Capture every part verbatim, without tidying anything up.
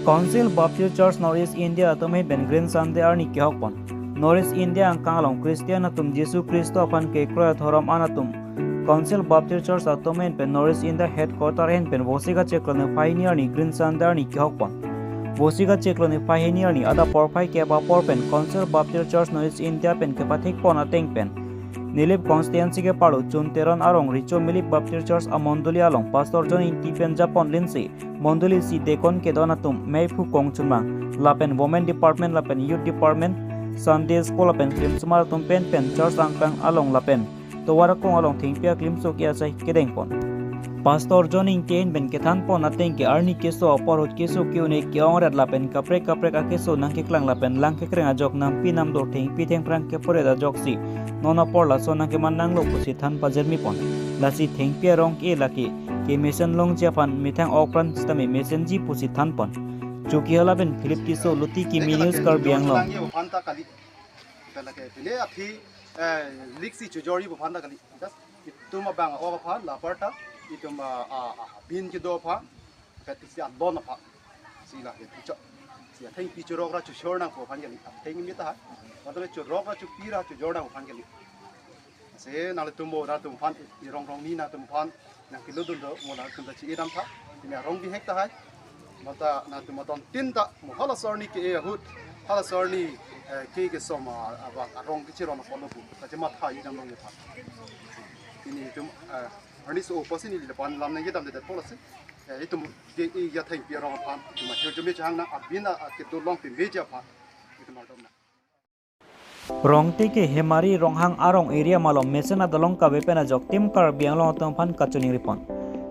Council Baptist Church North East India atum ahin pen Green Sunday arni kehok pon. North East India angkang along Christian atum Jisu Khristo aphan kekroi adhorom an atum Council Baptist Church atum ahin pen North East India headquarter ahin pen Vosik achiklo niphai hini arni Green Sunday arni kehok pon. Vosik achiklo niphai hini arni adap porphai kep apor pen Council Baptist Church North East India pen kepathik pon ateng pen Nilip constituency keparlo Chun Teron arong Richo Milip Baptist Church amondoli along Pastor John Ingti pen japon linsi mondoli isi deacon kedon atum, meiphu kongchunmang lapen women department lapen youth department, Sunday school lapen klimsomar atum pen pen church angkang along lapen tovar akong along thengpi aklimso ke asai kedeng pon. Pastor John Ingti ahin pen kethan pon ateng ke arni keso apor ahut keso ke-un-e ke-ong rat lapen kaprek kaprek akeso nangkeklang lapen lang kekreng ajok nampi namdo thengpi thengphrang keporet ajoksi non apor laso nangkeman nanglo pusi than pajirmi pon. Lasi thengpi arong ke lake kemesen longji aphan methang ok pran sitame mesenji pusi than pon. Chokihola pen Philip Tisso, Luti Kimi News, Karbi Anglong. Pen lake pine athi, eh, liksi chojorji aphan ta kali. Just itum abang ok aphan, la aparta itum, ah, ah, ah, bin kedo aphan, pen isi adon aphan. Si lake tichok. Si athengpi chorok ra choshor nangpo aphan kali. Atheng mi ta. Matame chorok ra chopi ra chojor nangpo aphan kali. Si nanglitum mo nangtum aphan, irong rong ni nangtum aphan nangkeludun do, mo nangtum ta chi-i dam tha. Pine arong bihek tahai. Mata nangtum adon tin ta mo hala asor ni ke-e ahut, hala asor ni, eh, ke kesom, ah, abang arong kechiron apotlo pu. Ta chematha i dam long aphan. Pine itum, eh, arni so apotsi neli lapu-an lam nangkedamdedetpo lasi. Eh, itum ke-e athengpi arong aphan itum ahirjume chehang nang, abin a, a kedo long pin veji aphan itum ardom nang. Rongteke Hemari Ronghang arong area malom mesen adolong kave pen ajok Team Karbi Anglong atum aphan kachiningri pon.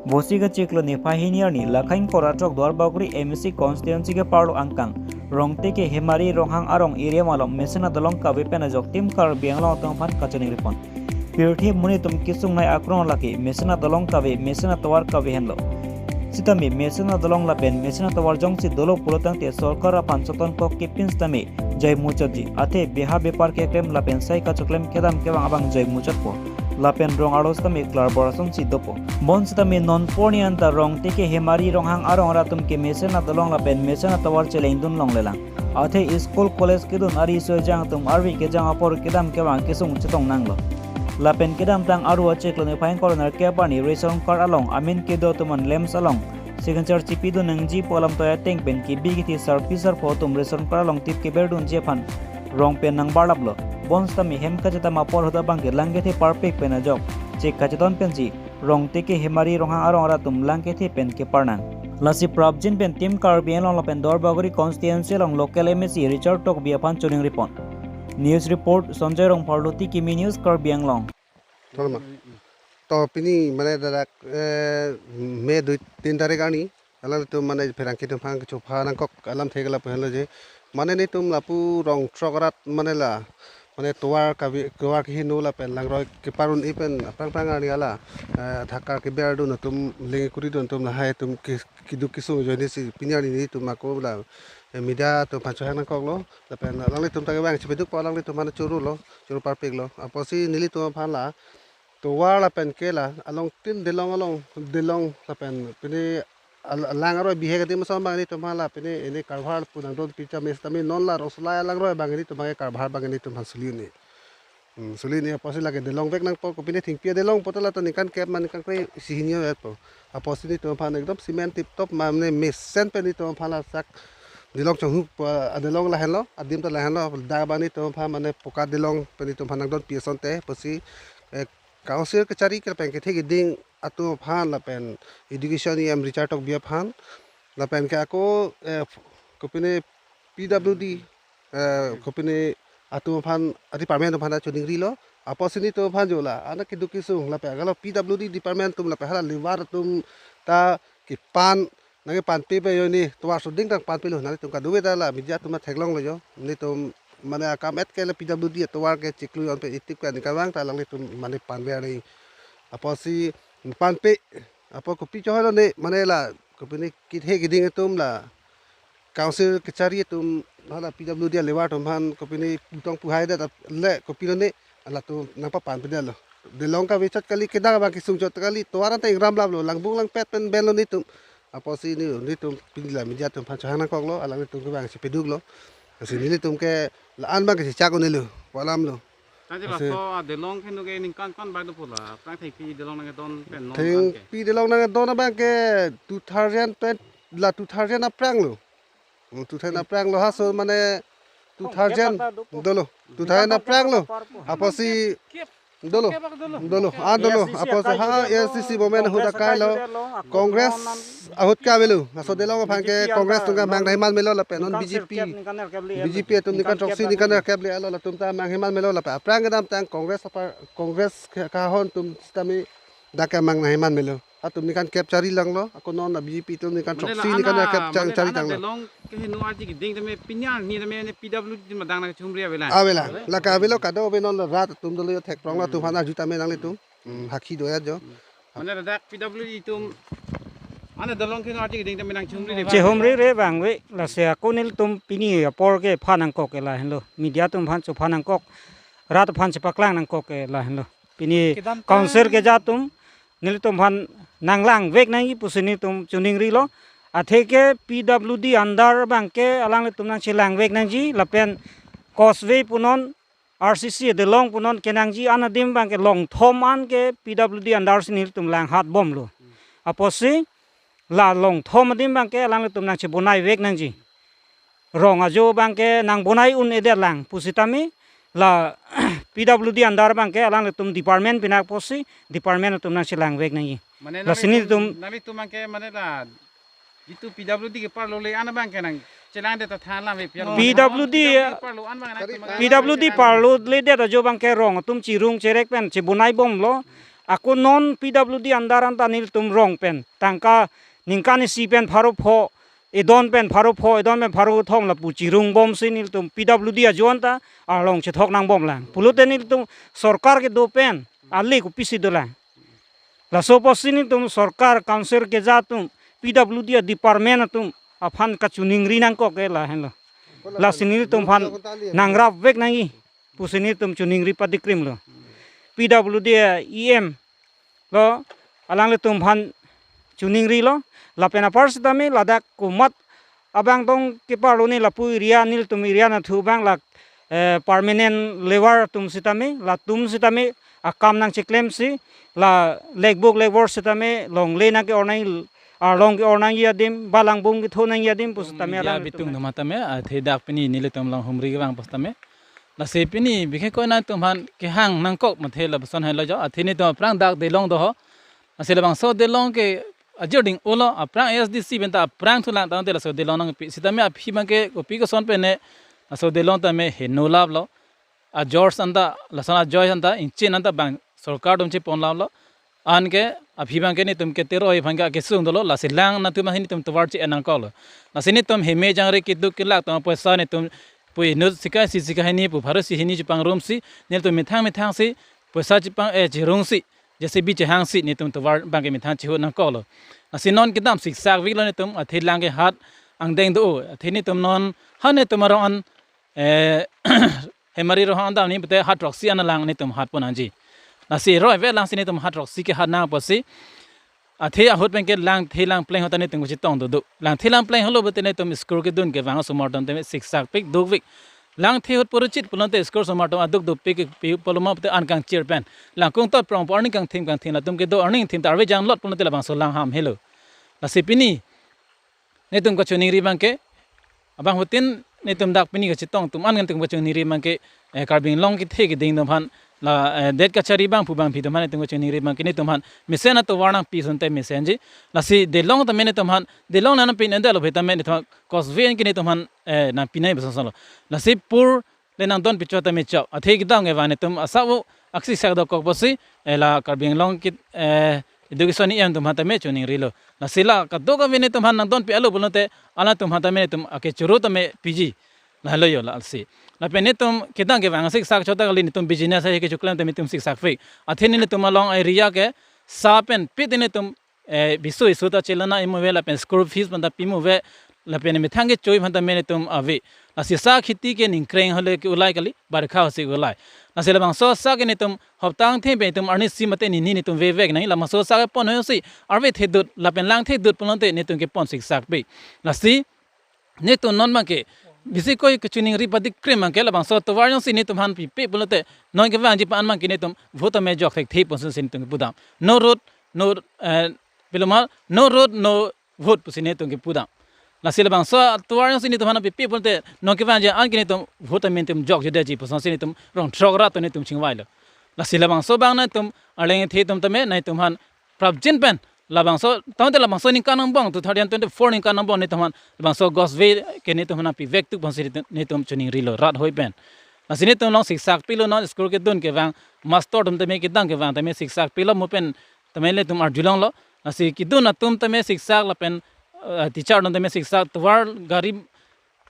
Vosik achiklo niphai hini arni Lakhain Koratrok Duarbagori M A C constituency keparlo angkang Rongteke Hemari Ronghang arong area malom mesen adolong kave pen ajok Team Karbi Anglong atum aphan kachiningri pon. Pirthe monit atum kesungnei akron lake mesen adolong kave, mesen atovar kave henlo. Sitame mesen adolong lapen mesen atovar jongsi dolo pulotangte sorkar aphan soton kok kepin sitame jai muchotji. Athe beha bepar keklem lapen sai kachoklem kedam kevang abang jai muchotpo. Lapen rong arlo sitame klar bor asonsi dopo. Bonsitame non porni anta Rongteke Hemari Ronghang arong arat atum ke mesen adolong lapen mesen atovar chelengdun longlelang. Athe school college kedun ari sojang atum arvi kejang apor kedam kevang kesung chetong nanglo. Lapen kedamtang Aru achiklo niphai ingkoi ra nerkep arni ration card along amen kedo atum an LAMPS along signature chipidun nangji pu alam toi ateng pen kebi kethe sarpi sarpo atum ration card along tip keberdunji aphan rong pen nangbarlaplo. Bonsitame hem kachetam apor ahut abang ke lang kethe parpik pen ajok chek kachetong pensi Rongteke Hemari Ronghang arong arat atum lang kethe pen kepar nang. Lasi prapjin pen Team Karbi Anglong lapen Duarbagori constituency along local M A C Richard Tokbi aphan chiningri pon. News report, Sanjay Rongphar, Luti Kimi News, Karbi Anglong. Tolma. To pini mane dadak, eh, May dui tin tarik arni alangtum mane pherangke atum aphan kechopha nangkok alam thek lapu henlo je. Mane netum lapu rong throk arat mane la, mane tovar kave, tovar kehingno lapen langroi kepar un-e pen aphrang phrang arni ala, eh, thakar keberdun atum, leng kuri dun atum lahai atum ke, keduk kesung ajoine si pini arni netum ako la, eh, media atum aphan chohang nangkoklo. Lapen alanglitum ta kevang chepedukpo, alanglitum aphan chorolo, choro parpiklo. Apotsi nelitum aphan la tovar lapen ke la along tin delong along delong lapen pini al-, lang aroi bihek adim ason abang netum aphan la pini ini karbhar pu nangdon pi chame sitame non la rongsolai langroi abang netum aphan karbhar abang netum aphan suli un-e. Hmm, suli un-e apotsi lake delong vek nangpo, kopine thengpi adelong pu ta la ta ningkan kep ma ningkan kre isi hini etpo. Apotsi netum aphan ekdom cement tip top mane mesen pen netum aphan lasak delong chonghu pa adelong lahenlo, adim ta lahenlo, dak abang netum aphan mane poka delong pen netum aphan nangdon pi asonte, apotsi, eh, Council kachari ke lapen kethe keding atum aphan lapen Education E M Richard Tokbi aphan lapen ke ako, eh, kopine P W D, eh, kopine atum aphan, department aphan choningrilo. Apotsi netum aphan jo la anak keduk kesung lapen agalo P W D department atum lapen hala labour atum ta kepan nangkepanpe pe ajoine tovar suding tang panpelo, nanglitum kadokave ta la media atum theklonglo jo. Netum mane akam et ke la P W D atovar ke chiklo jon pe itip ke ningkan vang ta alanglitum mane panpe ari. Apotsi panpe, apo kopi chohai lo ne mane la kopine kethe keding atum la Council kachari atum hala P W D labour atum aphan kopine putong puhai det le kopilo ne latum nangpapanpedetlo. Delong kave chot kali, kedang abang kesung chot kali, tovar anta ingram laplo, langbung langpet pen benlo netum. Apotsi neli, nelitum pini la media atum aphan chohang nangkoklo, alanglitum ke bang si piduklo. Lasi nelitum ke la-an bang ke si chak unelo, pu alamlo. Tangte lasi laso adelong ke nu ke ningkan ko-an bak do pu la, aphrang thengpi delong nangdon pen non abang ke? Thengpi delong nangdon abang ke two thousand twenty, la two thousand aphranglo. Hmm, two thousand aphranglo, haso mane two thousand dolo. Two thousand aphranglo. Apotsi dolo. Dolo. Ah, dolo. Apotsi ha A S D C movement ahut akai lo. Congress ahut ke avelo. Laso adelong aphan ke Congress atum ke mang nangji man melo lapen non B J P. B J P atum ningkan throksi ningkan kep le-etlo, latum ta mang nangji man melo lapen aphrang kedamtang Congress apa, Congress ke kahon atum sitame dak ke mang nangji man melo. Atum ningkan kep chari langlo, ako non a B J P atum ningkan throksi ningkan kep chari tanglo. Mane la ana, mane la ana adelong kehingno arji keding tame pini arni tame P W D atum adang nangchumri avelang. Avelang. La ke avelo, kadokave non la rat atum dolo, yo thek prong lo atum aphan arju tame nanglitum. Hmm, hakhi do ya jo. Mane ladak P W D atum ana adelong kehingno arji keding tame nangchumri de. Chehumri re abang ave, lasi ako nelitum pini apor ke phan nangkok ke lahenlo. Media atum aphan chophan nangkok. Rat aphan chepaklang nangkok ke lahenlo. Pini kedamtang council keja atum nelitum aphan nanglangvek nangji pusi nelitum choningrilo. Athe ke P W D under abang ke alanglitum nangchelangvek nangji lapen causeway punon R C C adelong punon kenangji an adim abang ke longthom an ke P W D under si nelitum langhat bomlo. Apotsi la longthom adim abang ke alanglitum nangchebonaivek nangji. Rong ajo abang ke nangbonai un-edet lang pusitame la P W D under abang ke alanglitum department pinak apotsi department atum nangchelangvek nangji. Mane lasi nelitum, nelitum abang ke mane la jitu P W D keparlo le ana abang ke nangchelangdet ta than alam ave pi. P W D, P W D keparlo an abang nangtum abang P W D keparloledet ajo abang ke rong atum chirung cherek pen chebonai bomlo. Ako non P W D under anta nelitum rong pen tangka ningkan isi pen pharo pho, edon pen pharo pho, edon pen pharo kethom lapu chirung bomsi nelitum P W D ajo anta arlong chethok nangbomlang. Pulote nelitum sorkar kedo pen ale kopisi dolang. Laso apotsi nelitum sorkar, council keja atum, P W D department atum aphan kachiningri nangkok ke lahenlo. Lasi nelitum aphan nangrapvek nangji pusi nelitum chiningri padikrimlo. P W D E M lo, alanglitum aphan chiningrilo. Lapen apar sitame ladak komat abang tong keparlo ne, lapu area nelitum area nathu abang la, eh, permanent labour atum sitame, latum sitame akam nangcheklemsi, la lekbuk lekbor sitame longle nangke-or nang, arlong ke-or nangji adim, balang bung ketho nangji adim pusitame, hmm, ya alanglitum bitung nang. Doma tame, ah, athe dak pini nelitum along humri kevang pusitame. Lasi pini bikhe koina atum aphan kehang nangkok mathe lapuson helo jo. Athe nelitum aphrang dak adelong do ho. Lasi labangso adelong ke ajir ding-ulo, aphrang A S D C penta aphrang thulang tangte laso adelong nangpi. Sitame aphi abang ke kopi koson pen ne laso adelong tame hingno laplo. Ajor anta, lason ajor anta, ingchin anta bang sorkar atum chepon laplo. Anke aphi abang ke nelitum ke teroi aphan ke kesung dolo, lasi lang nangtum ahin nelitum tovar che-en nangkoklo. Lasi nelitum heme jangre keduk kelak atum apoisa nelitum pu inut sika isi sika hini pu pharo isi hini chepangrumsi, nelitum methang methangsi poisa chepang, eh, chirungsi, J C B chehangsi nelitum tovar abang ke methang chehut nangkoklo. Lasi non kedam siksak viklo nelitum, athe lang ke hat angdeng do, athe nelitum non ha nelitum arong an, eh, Hemari rohang dam ni pute hat throksi an alang nelitum hat pon nangji. Lasi roi ve lang si nelitum hat throksi ke hat nang apotsi. Athe ahut pen ke lang the lang pleng ahut ta nelitum kachetong dodok. Lang the lang pleng ahutlo pute nelitum school kedun kevang asomar atum tame siksak pik dukvik. Lang the ahut puruchit pulote school asomar atum aduk dopik pi pulo ma pute an kangchir pen. Lang kung tot prong po arni kangthim kangthim latum kedo arni thim ta arve janglot pulote labangso lang ham helo. Lasi pini nelitum kachiningri abang ke, abang hutin nelitum dak pini kachetong atum an nelitum kachiningri abang ke, eh, Karbi Anglong kethe keding atum aphan la, eh, det kachari abang pu abang pi atum aphan nelitum kachiningri abang ke nelitum aphan mesen atovar nangpi ason te mesenji. Lasi adelong tame nelitum aphan, adelong nangpi un-edetlo phe tame nelitum aphan causeway ke nelitum aphan, eh, nangpi nangji pu asonlo. Lasi pur le nangdon pichot tame chok. Athe kedam kevang nelitum asap aksi sak dokok apotsi, eh, la Karbi Anglong ke, eh, education E M atum aphan tame chiningrilo. Lasi la kadokave nelitum aphan nangdon pi-etlo pulote, alangtum aphan tame nelitum akechoro tame piji. Lahelo jo lasi. Lapen nelitum kedam kevang asik sak chot ta kali, nelitum business hai kechoklem tame nelitum siksak pik. Athe nelitum along area ke sa pen pit nelitum eh, bisu isu ta chelana imu ave lapen school fees penta pimu ave lapen methang kechoi aphan tame nelitum ave. Lasi sa kheti ke ningkreng ahut le ke-ulai kali, barkha ahut si ulai. Lasi labangso asak ke netum hopta angthim pen itum arnisi mate nini netum vevek nang, labangso asak kepon hosi arve thedut lapen lang thedut pulote netum kepon siksak pe. Lasi netum non abangke bisi koi kachiningri padik krim abangke labangso tovar jongsi netum aphan pipe pulote non kevangji aphan abangke netum vote tame jok thekthe pusi netum kepudam. No road, no, eh, pilomar, no road, no vote pusi netum kepudam. Lasi labangso tovar jongsi netum aphan pipe pulote non kevangji an ke netum vote tame netum jokjedeji pusi netum rong throk rat netum chingvailo. Lasi labangso abang netum arleng the atum tame netum aphan prapjin pen labangso, tangte labangso ningkan angbong, two thousand twenty-four ningkan angbong netum aphan labangso God's way ke netum aphan pivek tu pusi netum chiningrilo rat hoi pen. Lasi netum along siksak pilo, non school kedun kevang, master atum tame kedam kevang tame siksak pilo, mo pen tame netum arjulonglo. Lasi kedun atum tame siksak lapen, eh, teacher atum tame siksak, tovar gari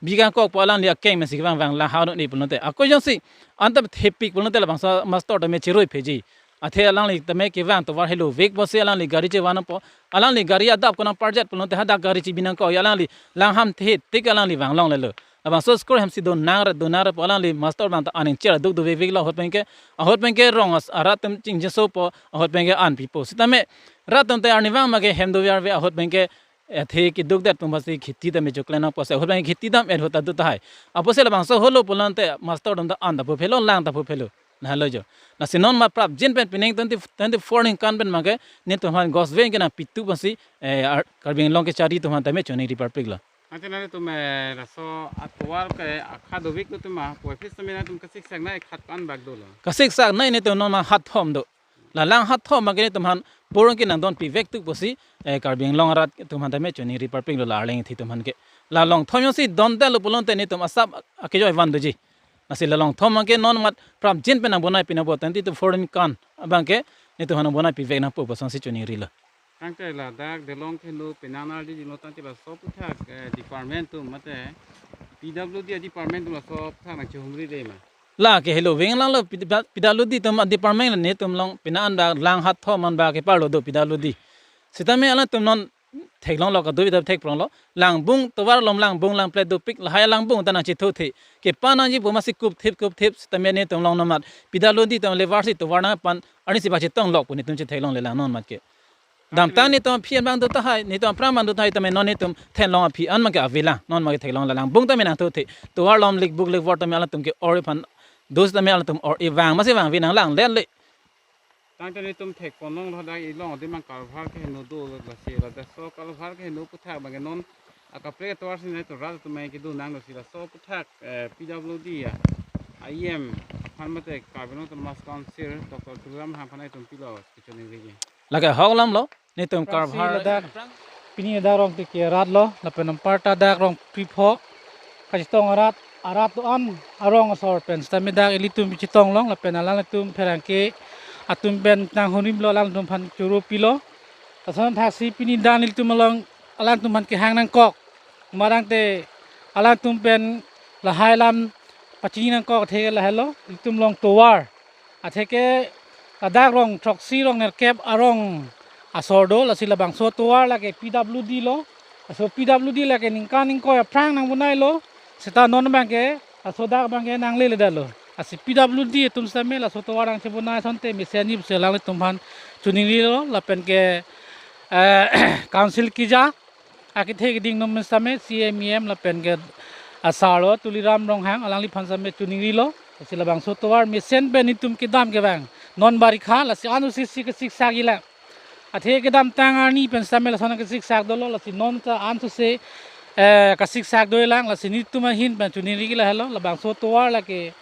bi kangkok pu alangli akeng mesi kevang vang lang hau ni pulote. Ako jongsi anta thepik pulote labangso master tame chirui pheji. Athe alangli tame kevang tovar helo vek pusi alangli gari chevan po. Alangli gari adap konang parjat pulote hadak gari chibi nangkok, alangli lang hamthe tik alangli vanglonglelo. Labangso school hemsi do nang re, do nang re pu alangli master abang ta aning cher duk do veveklo ahut penke, ahut penke rong as-, arat atum chingjeso po, ahut penke an pipo. Sitame rat atum te arnivang make hem do vyar ve ahut penke, eh, the keduk det tum basi kheti tame chokle nang pusi ahut penke kheti dam et hut adu tahai. Apotsi labangso holo pulote master atum ta an ta phuphelo, lang ta phuphelo. Nahalo jo. Lasi non ma prapjin pen pining twenty, twenty-four ningkan pen make netum aphan God's way ke nangpi tu pusi, eh, ar-, Karbi Anglong kechari atum aphan tame choningri parpiklo. Ante nani tum, eh, laso atovar ke akha dovik lo tum ma, poi phis tame nani tum kasiksak nai khat an bak dolo. Kasiksak nai netum non ma hathom do. La lang hathom ma ke netum aphan purung ke nangdon pivek tu pusi, eh, Karbi Anglong arat atum aphan tame choningri parpiklo la arleng the atum aphan ke. La long thom jongsi don detlo pulote netum asap akejoi van doji. Lasi la long thom ma ke non mat prapjin pen nangbonai pina bo twenty-four ningkan abangke netum aphan nangbonai pivek nangpo pusi chiningrilo. Tangte ladak Delong keheno penang arjilo tangte laso aputhak, eh, department atum mate P W D department atum laso aputhak nangchehumri de ma? La kehelo veng lang lo P W D atum department netum along penang an bak lang hathom an bak keparlo do P W D. Sitame alangtum non theklonglo, kaduk ta thekpronglo. Langbung tovar along langbung lang plate dopik, lahai langbung ta nangchethothe. Kepa nangji pu masi kupthip kupthip sitame netum along non mat P W D atum levar si tovar nangpan arnisi bak chetong lok pu netum chetheklongle lang non mat ke. Damtang netum aphi an abang do tahai, netum aphrang abang do tahai tame non netum thenlong aphi an make avelang, non make theklongle langbung tame nangthothe. Tovar along likbuk likvor tame alangtum ke or-i aphan, dos tame alangtum or-i vang masi vangve nang lang lele. Tangte netum thekponlonglo dak ilong adim abang karvar keheno dolo lasi ladak laso karvar keheno aputhak abang non akaprek atovar si netum rat atum abang kedo nanglo si laso aputhak, eh, P W D a, a E M aphan mate Karbi Anglong Autonomous Council Doctor Tuliram Ronghang aphan netum pilo kechoningri ke. Lake hok lam lo, netum Prangsi karvar. Ladak, pini ladak Rongteke arat lo, lapen anparta dak Rongkrepho kachetong arat, arat do-an arong asor pen sitame dak ilitum chetong long, lapen alangtum pherangke atum pen nanghurim lo, alangtum aphan choro pilo. Lason thaksi pini dan ilitum along alangtum aphan kehang nangkok. Marang te alangtum pen lahai alam pachini nangkok athe lahelo, ilitum along tovar. Atheke ladak rong throksi rong nerkep arong asor do, lasi labangso tovar lake P W D lo. Laso P W D lake ningkan ingkoi aphrang nangbonailo. Seta non abangke, laso dak abangke nanglele detlo. Lasi P W D atum sitame laso tovar nangchebonai asonte mesenji pusi alanglitum aphan choningrilo, lapen ke, eh, council keja akethe keding atum sitame C E M, E M lapen ke asar lo Tuliram Ronghang alangliphan sitame choningrilo. Lasi labangso tovar mesen pen netum kedam kevang. Non barikha lasi an usi si kesiksak ilang. Athe kedamtang arni pen sitame lason kesiksak dolo, lasi non ta an usi, eh, kasiksak dolang, lasi netum ahin pen choningri lahelo, labangso tovar lake,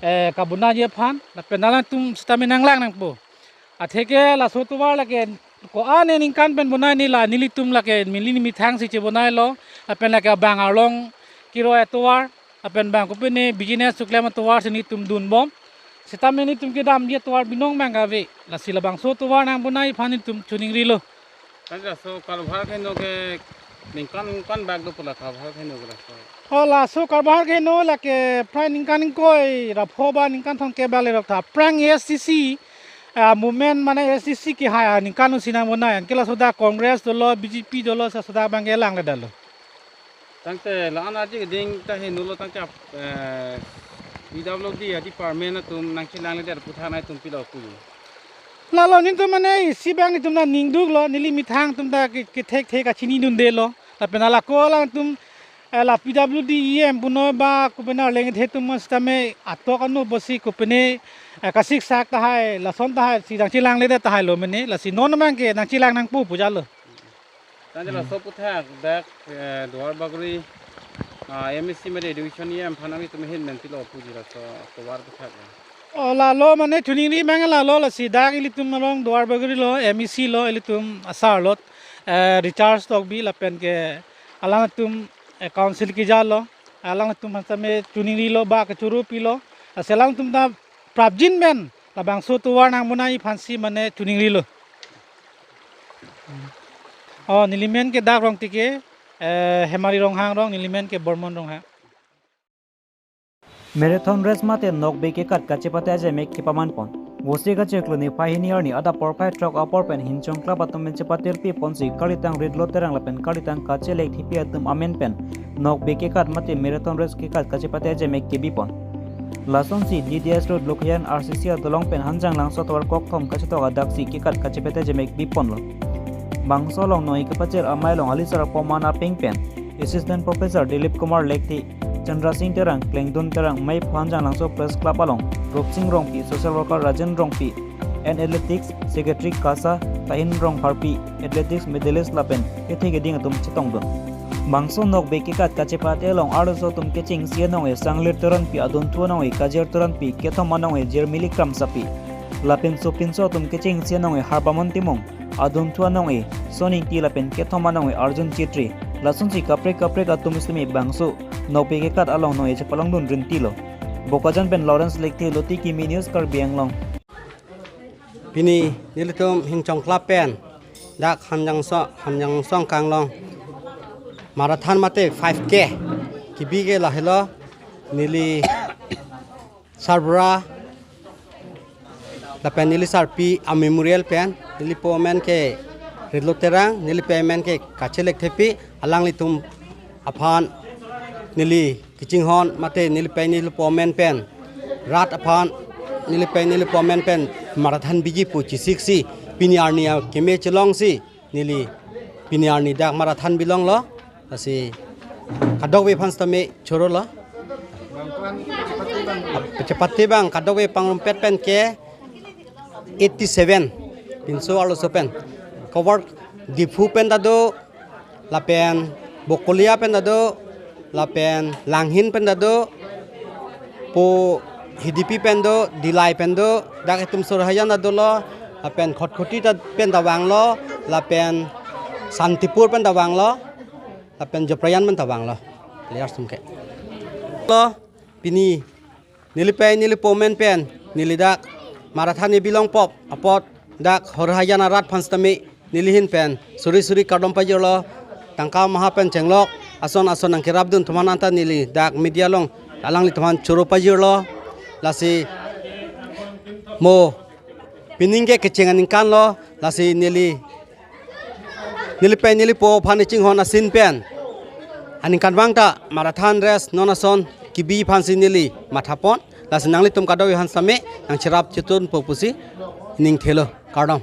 eh, kabonaji aphan, lapen alangtum sitame nanglang nangpo. Atheke laso tovar lake ko-an aningkan pen bonai, ne la nelitum lake mili methang si chebonailo, lapen lake abang arlong keroi atovar, lapen bang kopine business suklem atovar si netum dunbom. Sitame netum kedamji atovar binong abang kave. Lasi labangso tovar nangbonai aphan netum choningrilo. Kan laso karvar keheno ke ningkan ningkan bak do pu la karvar keheno ke laso. Oh, laso karvar keheno lake prai ningkan ingkoi ra pho ba ningkan thomkep bak lerok tha. Aphrang A S D C, ah, movement mane A S D C kehai aningkan usi nangbonai. Anke laso dak Congress dolo, B J P dolo, laso dak abangke langle detlo. Tangte la-an arje keding ta henolo tangte ap-, eh, P W D department atum nangchelangledet aputhak nangtum pilo pu. Lalo netum mane isi abang netum ta ningduklo, neli methang atum ta ke, kethek thek kachinidundelo. Lapen alako alangtum, eh, la P W D E M punoi ba kopine arleng the atum sitame atok anu bosi kopine, eh, kasiksak tahai, lason tahai, si nangchelangledet tahailo mane, lasi non abang ke nangchelang nangpo pu jalo. Tangte laso aputhak dak, eh, Duar Bagori, ah, M A C mate education E M aphan nangtum ahin pen pilo puji laso tovar aputhak. O lalo mane choningri abang lalo, lasi dak ilitum along Duar Bagori lo, M A C lo, ilitum asar lo, eh, Richard Tokbi lapen ke alangtum, eh, council kejalo, alangtum aphan sitame choningrilo ba kechoro pilo, lasi alangtum ta prapjin pen labangso tovar nangmonai aphansi mane choningrilo. O neli men ke dak Rongtike, eh, Hemari Ronghang rong, neli men ke Bormon Ronghang. Marathon race mate nokbe kekat kachepate ajemek kepamanpon. Vosi kacheklo niphai hini arni adap porphai throk apor pen Hingchong Club atum pen chepatirpi ponsi kalitang Ritlo Terang lapen kalitang Kachelek Thepi atum amen pen nokbe kekat mate marathon race kekat kachepate ajemek kebipon. Lasonsi D D S Road Lokhian R C C adolong pen Hanjanglangso tovar kokthom kachetok adaksi kekat kachepate ajemek biponlo. Bangso along noi kepachir amei along alisar Poman Aping pen Assistant Professor Dilip Kumar Lekthe, Chandra Singh Terang, Klengdun Terang, mei phan Hanjanglangso Press Club along Rupsing Rongpi, Social Worker Rajen Rongpi, and Athletics Secretary Kasa Tahin Rongpharpi, Athletics Medalist lapen kethe keding atum chetongdun. Bangso nokbe kekat kachepate along arloso atum kechengsi anong-e Sanglir Teronpi, adunthu anong-e Kajir Teronpi, kethom anong-e Jirmili Kramsapi. Lapen sopinso atum kechengsi anong-e Harbamon Timung, adunthu anong-e Son Ingti lapen kethom anong-e Arjun Chetri. Lasonsi kaprek kaprek atum sitame bangso nokbe kekat along noi chepalongdun rintilo. Bokajan pen Lawrence Lekthe, Loti Kimi News, Karbi Anglong. Pini nelitum Hingchong Club pen dak Hanjangso, Hanjangso angkang along marathon mate five K kebi ke lahelo, neli sarbura lapen neli sarpi a-memorial pen, neli po amen ke Ritlo Terang, neli pei amen ke Kachelek Thepi, alanglitum aphan neli kachinghon mate neli pei neli po amen pen rat aphan neli pei neli po amen pen marathon biji pu chesiksi pini arni akeme chelongsi neli pini arni dak marathon bilonglo. Lasi kadokave aphan sitame chorolo. Chepate abang kadokave pangrumpet pen ke eighty seven, pinso arloso pen. Cover Diphu pen ta do, lapen Bokolia pen ta do, lapen Langhin pen ta do, po Hidipi pen do, Dillai pen do, dak itum Sorhajan ta dolo, lapen Khatkhati ta pen ta vanglo, lapen Santipur pen ta vanglo, lapen Joprajan pen ta vanglo. Players atum ke. Lo, pini neli pei neli po amen pen neli dak marathon ebilong pop apot dak Sorhajan arat aphan sitame neli ahin pen suri suri kardom pajirlo. Tangka maha pen chenglok ason ason nangkerapdun atum aphan anta neli dak media along alanglitum aphan choro pajirlo. Lasi mo pining ke kecheng aningkan lo, lasi neli neli pei neli po aphan echinghon asin pen aningkanvang ta marathon race non ason kebi aphansi neli mathapon. Lasi nanglitum kadokave aphan sitame nangcherap chetun po pusi ning thelo. Kardom.